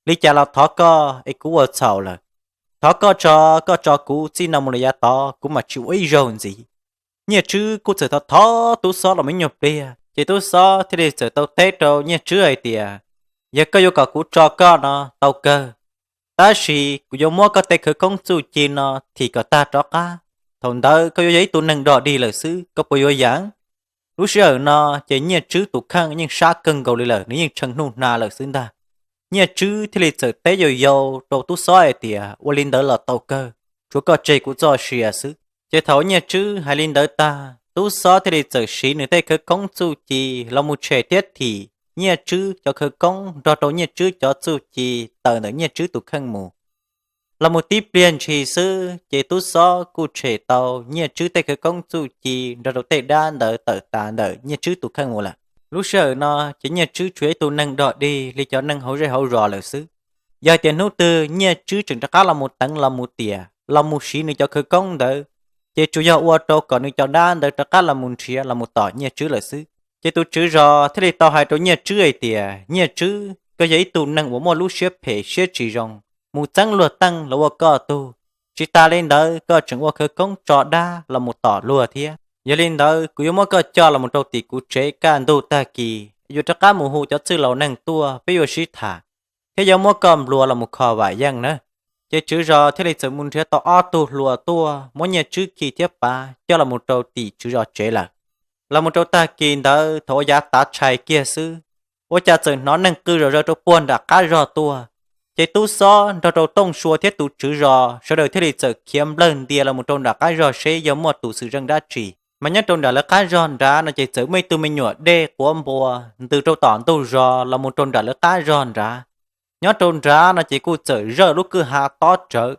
li cas los thov koj es kuv ua txhaum lawm. Thov koj tso, koj tso kuv txij no mus lawm yav tod kuv mam tsis ua ib zaug ntxiv. Nyiaj Tswb kuj txawm thov thov Tub Xob los ib nyuag pliag, ces Tub Xob thiaj li txawm tau teb rau Nyiaj Tswb hais tias, yog koj yuav kom kuv tso koj no tau kawg, tab sis kuv yuav muab koj tej khawv koob txuj ci no thim kom tag rov qab. Thaum ntawd koj yuav yog ib tug neeg dog dig lawm xwb, koj puas yuav yeem? Lub sij hawm no ces Nyiaj Tswb tus kheej yeej sab kawg nkaus li lawm, nws yeej tshee nuj hna lawm xwb ntag. Nyiaj Tswb thiaj li txawm teb yau yau rau Tub Xob hais tias, ua li ntawd los tau kawg, tsuav koj tseg kuv txoj sia xwb. Ces thaum Nyiaj Tswb hais li ntawd tag, Tub Xob thiaj li txawm siv nws tej khawv koob txuj ci los mus tshem thiab thim Nyiaj Tswb cov khawv koob nrog rau Nyiaj Tswb cov txuj ci tawm ntawm Nyiaj Tswb tus kheej mus. Los mus tib pliag ntshis xwb ces Tub Xob kuj tshem tau Nyiaj Tswb tej khawv koob txuj ci nrog rau tej dab ntawd tawm tas ntawm Nyiaj Tswb tus kheej mus lawm. Lub sij hawm no ces Nyiaj Tswb tsuas yog ib tug neeg dog dig li cov neeg hauv zej hauv zos lawm xwb. Yog hais tias hnub twg Nyiaj Tswb tseem rov qab los mus teev los mus tiam los mus siv nws cov khawv koob ntawd, ces tsuas yog ua rau kom nws cov dab ntawd rov qab los mus nrhiav los mus tom Nyiaj Tswb lawm xwb. Ces tus tswv zos thiaj li tau hais rau Nyiaj Tswb hais tias, Nyiaj Tswb, koj yog ib tug neeg uas muaj lub siab phem siab tsis zoo, mus txeeb luag teej los ua koj tug. Tsis tas li ntawd koj tseem ua khawv koob tso dab los mus tom luag thiab. Yog li ntawd kuv yuav muab koj coj los mus rau tim kuv tsev kaj ntug tag kis, yuav rov qab mus hu cov txwj laus neeg tuaj peb yuav sib tham, thiab yuav muab koj nplua los mus kho Vam Yeej na. Ces tswv zos thiaj li txawm mus nrhiav tau ob tug hluas tuaj muab Nyiaj Tswb khi thiab pav coj los mus rau tim tswv zos tsev lawm. Los mus rau tag kis ntawd thaum ua yav tav tshais kiag xwb, ua cas txawm hnov neeg qw zom zaws rau puag nram qab zog tuaj. Ces Tub Xob nrog rau Tooj Sua thiab tus tswv zos sawv daws thiaj li txawm khiav nplawg ntia los mus rau nram qab zog seb yog muaj tus xwm txheej dab tsi. Mas nyob rau nram lawv qab zog nrad no ces txawm muaj ib tug me nyuam dej quav npua ntws rau tom ntug zos los mus rau nram lawv qab zog nrad. Nyob rau nrad no ces kuj txawm zawj lub kwj ha tob tsawv,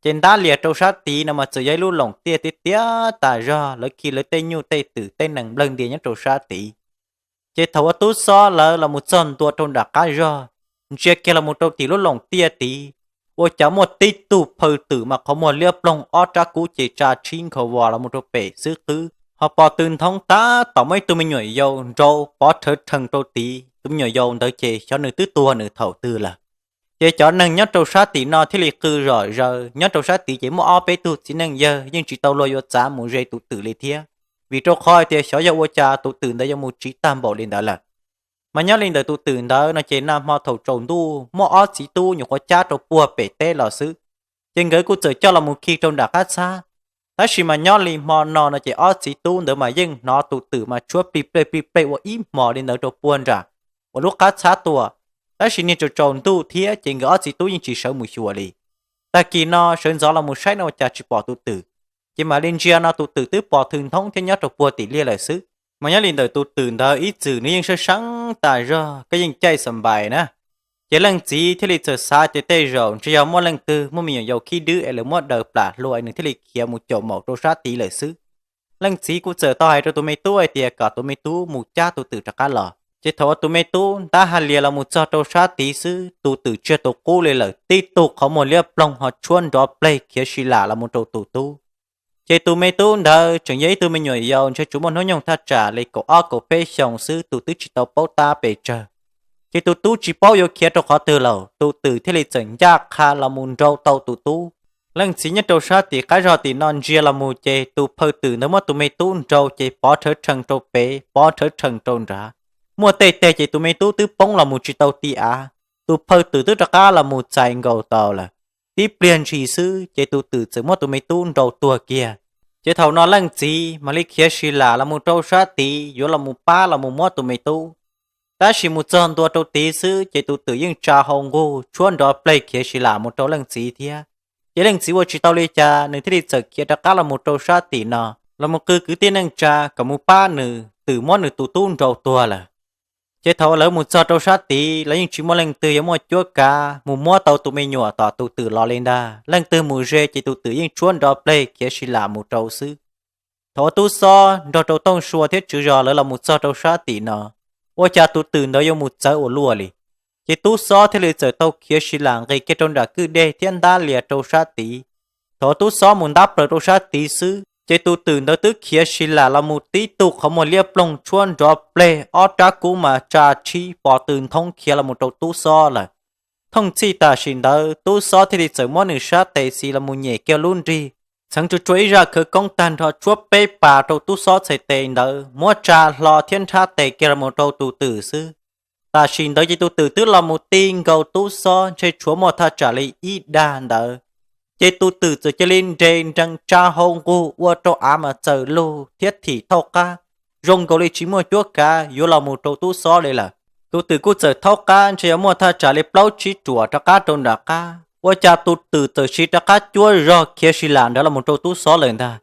ces ntab lias rau sab tid no mas txawm yog ib lub loos tiaj tiaj tiaj tas zog, lawv khi lawv tej nyuj tej twm tej nees nplawg ntias nyob rau sab tid. Ces thaum uas tub xob lawv los mus txog ntua rau nram qab zog, ntsia kiag los mus rau tim lub loos tiaj tid, ua cas muaj tib tug phaw twm mas qhov muag liab ploog, ob rab kub ces tsa tshib nkhaus vos los mus rau pem xwb qwb, ho pos tw nthoob tab tom muaj ib tug me nyuam yaus nrau pov rhawv rhees rau tid. Tus me nyuam yaus ntawd ces xyov nws twb tuag nws thaum twg lawm. Ces cov neeg nyob rau sab tim no thiaj li qw zom zaws, nyob rau sab tid ces muaj ob peb tug txiv neej yawg yeej tsis tau luag yuav txav mus ze tus twm li thiab, vim rau qhov hais tias xyov yog ua cas tus twm ntawd yuav mus tsiv tag npaum li ntawd lawm. Mas nyob li ntawm tus twm ntawd no ces nag hmo thaum tsaus ntuj muaj ob txiv tub nyuam qhuav cab rau puag pem teb los xwb, ces nkawd kuj txawm coj los mus khi rau nram qab txhab. Tab sis mas nyob li hmo no no ces ob txiv tub ntawd mas yeej hnov tus twm mas tshuab plig plej plig plej ua ib hmos li ntawd rau puag nram uas lub qab txhab tuaj, tab sis niag tsaus tsaus ntuj thiab ces nkawd ob txiv tub yeej tsis sawv mus xyuas li. Tag kis no sawv ntxov los mus saib no ua cas tsis pom tus twm, ces mam li ntsia no tus twm twb pos thw nthoob thiab nyob rau puag tim liaj lawm xwb. Mas nyob li ntawm tus twm ntawd ib txwm nws yeej seeb seeb tas zog, koj yeej caij xa npais na. Ces leej txiv thiaj li txawm xav tias tej zaum ntshe yog muaj leej twg muaj me nyuam yaus khib dwb es lawv muab daws plam hlua es nws thiaj li khiav mus caum maum rau sab tid lawm xwb. Leej txiv kuj txawm tau hais rau tus me tub hais tias kom tus me tub mus cab tus twm rov qab los. Ces thaum uas tus me tub ntab ha lias los mus txog rau sab tid xwb, tus twm tsiag tus qub li lawm, tib tug qhov muag liab ploog ho tshuab nrov pleg khiav si lam los mus rau tus tub. Ces tus me tub ntawd tseem yog ib tug me nyuam yaus ntshe tsuas muaj hnub nyoog thaj tsam li kaum ob kaum peb xyoos xwb, tus twb tsis tau paub tab pes tsawg. Ces tus tub tsis paub yuav khiav rau qhov twg lawm, tus twm thiaj li txawm ncaj qha los mus nrau tau tus tub. Leej txiv nyob rau sab tim qab zog tim no ntsia los mus ces tus phaw twm ntawd muab tus me tub nrau ces pov rhawv rhees rau pem, pov rhawv rhees rau nrad. Muaj tej teg ces tus me tub twb poob los mus tsis tau ti av, tus phaw twm twb rov qab los mus txais nkaus tau lawm. Tib pliag ntshis xwb ces tus twm txawm muab tus me tub nrau tuag kiag. Ces thaum no leej txiv mam li khiav si lam los mus rau sab tid yuav los mus pab los mus muab tus me tub. Tab sis mus txog ntua rau tid xwb ces tus twm yeej tsa hau nqug tshuab nrov pleg khiav si lam mus rau leej txiv thiab. Ces leej txiv ua tsis tau li cas, nws thiaj li txawm khiav rov qab los mus rau sab tim no, los mus qw kwv tij neej tsa kom mus pab nws, twm muab nws tus tub nrau tuag lawm. Ces thaum lawv mus txog rau sab tid, lawv yeej tsis muaj leej twg yuav muaj cuab kav mus muab tau tus me nyuam tom tus twm los li ntag. Leej twg mus ze ces tus twm yeej tshuab nrov pleg khiav si lam mus rau xwb. Thaum uas tub xob nrog rau tooj sua thiab tswv zos lawv los mus txog rau sab tim no, ua cas tus twm ntawd yuav mus txawv ua luaj li. Ces tub xob thiaj li txawm tau khiav si lam nqis kiag rau nram kwj deg thiab ntab lias rau sab tid. Thaum uas tub xob mus ntab plaws rau sab tid xwb ces tus twm ntawd twb khiav si lam los mus tib tug qhov muag liab ploog tshuab nrov pleg, ob rab kub mas tsa tshib pos tw nthoob khiav los mus rau tub xob lawm. Thooj txhij tam sim ntawd tub xob thiaj li txawm muab nws sab tes xis los mus nyem kiag lub nrig, txheev tsuag tsuag ib zaj khawv koob tag nrho tshuab peb pas rau tub xob txhais tes ntawd, muab tsa hlo thiab nrhab tes kiag los mus rau tus twm xwb. Tam sim ntawd ces tus twm twb los mus ti nkaus tub xob ntshe tshuav muaj thaj tsam li ib dag ntawd. Ces tus twm txawm cia li nres nrees tsa hau nqug ua rau av mas txawm lug thiab thim thaub qab, zoo nkaus li tsis muaj cuab kav yuav los mus rau tub xob li lawm. Tus twm kuj txawm thaub qab ntshe yuav muaj thaj tsam li plaub tsib ruam rov qab rau nram qab, ua cas tus twm txawm siv rov qab cuab zog khiav si lam nrad los mus rau tub xob lawm ntag.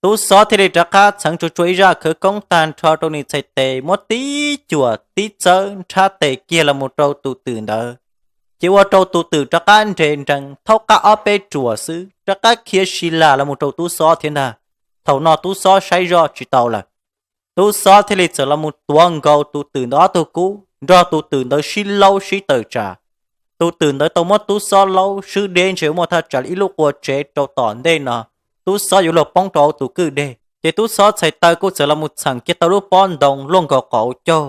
Tub xob thiaj li rov qab txheev tsuag tsuag ib zaj khawv koob tag nrho rau nws txhais tes, muab tib cuam tib txawb nrhab tes kiag los mus rau tus twm ntawd. Ces ua rau tus twm rov qab nres nrees thaub qab ob peb ruam xwb, rov qab khiav si lam los mus rau tub xob thiab ntag. Thaum no tub xob saib zoj tsis tau lawm. Tub xob thiaj li txawm los mus tuav nkaus tus twm ntawd ob tug kub nrog tus twm ntawd sib laub sib tawm tsam. Tus twm ntawd tau muab tub xob laub swb deb ntshe muaj thaj tsam li ib lub qua tsev rau tom ntej no, tub xob yuav luag poob rau hauv tus kwj deg. Ces tub xob txhais taw kuj txawm los mus txheem kiag tau lub pob ntoo luaj nkaus qaum caug.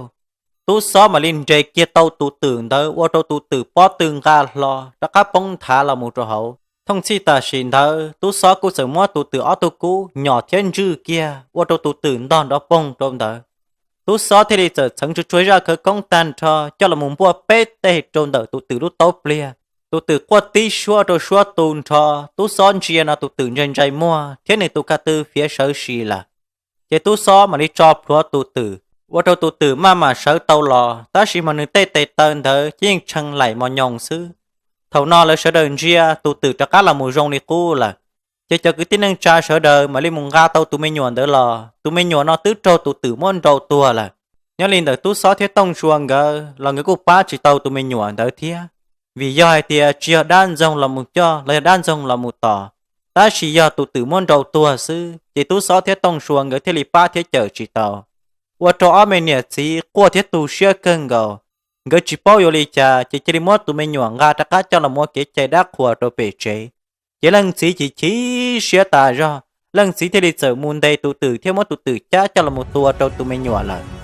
Tub xob mam li nres kiag tau tus twm ntawd ua rau tus twm pob tw nqa hlo rov qab poob nthav los mus rau hauv. Thooj txhij tam sim ntawd tub xob kuj txawm muab tus twm ob tug kub nyom thiab ntswj kiag ua rau tus twm ntog nrov poog rau ntawd. Tub xob thiaj li txawm txheev tsuag tsuag zaj khawv koob tag nrho coj los mus npuaj peb teg rau ntawm tus twm lub taub pliag. Tus twm quaj tib suab rau suab tu nrho, tub xob ntsia no tus twm ntsais ntsais muag thiab nws tus ka tw fiav sawv si lawm. Ces tub xob mam li tso plhuav tus twm, ua rau tus twm maj mam sawv tau los, tab sis mas nws tej tes taw ntawd ces yeej tshee laim mos nyoos xwb. Thaum no lawv sawv daws ntsia tus twm rov qab los mus zoo li qub lawm. Ces cov kwv tij neej tsa sawv daws mam li mus nqa tau tus me nyuam ntawd los, tus me nyuam no twb raug tus twm muab nrau tuag lawm. Nyob li ntawm tub xob thiab tooj sua nkawd los nkawd kuj pab tsis tau tus me nyuam ntawd thiab. Vim yog hais tias tsis yog dab ntxoog los mus coj los yog dab ntxoog los mus tos, tab sis yog tus twm muab nrau tuag xwb, ces tub xob thiab tooj sua nkawd thiaj li pab thiab cawm tsis tau. Ua rau ob me niam txiv quaj thiab tu siab kawg nkaus. Nkawd tsis paub yuav li cas ces cia li muab tus me nyuam nqa rov qab coj los ua kev cai dab qhuas rau pem tsev. Ces leej txiv chim chim siab tas zog, leej txiv thiaj li txawm mus ntes tus twm thiab muab tus twm cab coj los mus tua rau tus me nyuam lawm.